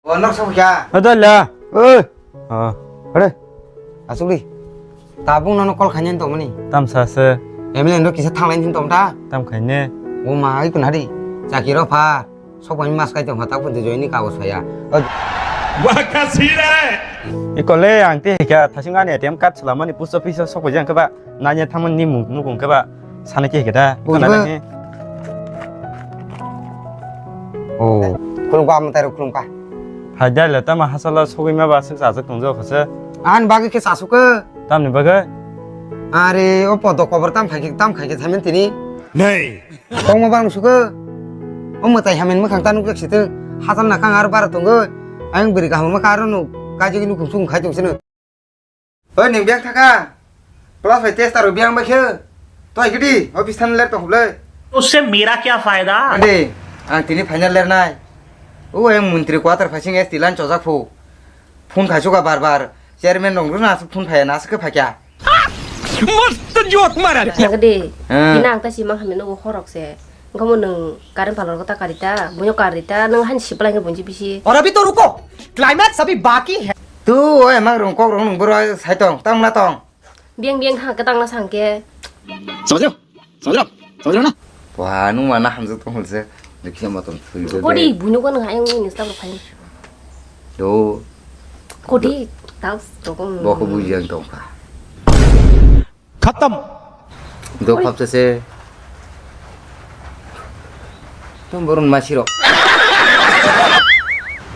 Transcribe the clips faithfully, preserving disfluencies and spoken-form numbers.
O nok sok kya? Ada la. Oi. Ah. Are. Asuk di. Tabung nono call khainani tongmani. Tam sa se. Emile ndo kisa thanglaini tong ta. Tam khaine. O ma ai kun hari. Chaki ro pha. Sok bai mas kai tong pha tak pun joini kagos phaya. Oi. Bakasire. Ikole ang te hika thasing ani A T M card salamani post office o sok bai jang khe ba. Nanya thamani ni mung nukung khe ba. Sana khe hika da. Bujiba. Ikona da khe. Oh. Khulumkha, amwtai rok khulumkha. Hai dai le, tamo hachalo sogwi ma ba swk chajak tong jao kho se. Ani bagwi khe chasuk khe. Tamni bagwi? Are, o podo kobor tam khai khe, tam khai khe thaimani tini. Nei. Kongma bang suk khe. O mwtai hamya ni mwkhang ta nukjak si thung. Hachal nakhang aro bara tongwi. Ayang bwrwi kaham ma kha aro nuk. Kajagwi nukhung sung khai tong sino. Oi, nwng biyang thaka? Class bai tester rok biyang bai khe. Toi gidi, office thani ler tong khublai. उससे मेरा क्या फायदा? Ade, ang tini final ler nai. O, ang montri quarter phasing S T line chojak phu. Phone khai suka bar bar. Chairman rong runa asuk phone phaya na asuk khe phakya. मस्त जोक मारा रे। Nang de, Hmm. Bini ang ta si mang hamya nugo khorok se. Wngkha mo nwng current phalor khe ta kari ta, buino kari ta, nwng hani sipla hwnkhe bunsi bisi. और अभी तो रुको, climax अभी बाकी है। Tu, o emang rung kok rung nung boro sai tong, tang na tong. Biyang biyang thang khe tang na sang khe. समझ रहे हो? समझ रहे हो? समझ रहे हो ना? Wah, nung mana hamjak tong hol se. Dikhe ma tong thul se. Kodi buino ko nwng ayang ni stab rok phai. Do. Kodi tau rokong. Bo ko buji ang tong kha. खत्म। Do khap se se. Tum borun masiro.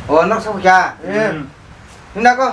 O, nok sa kya? Hmm. Hunda ko.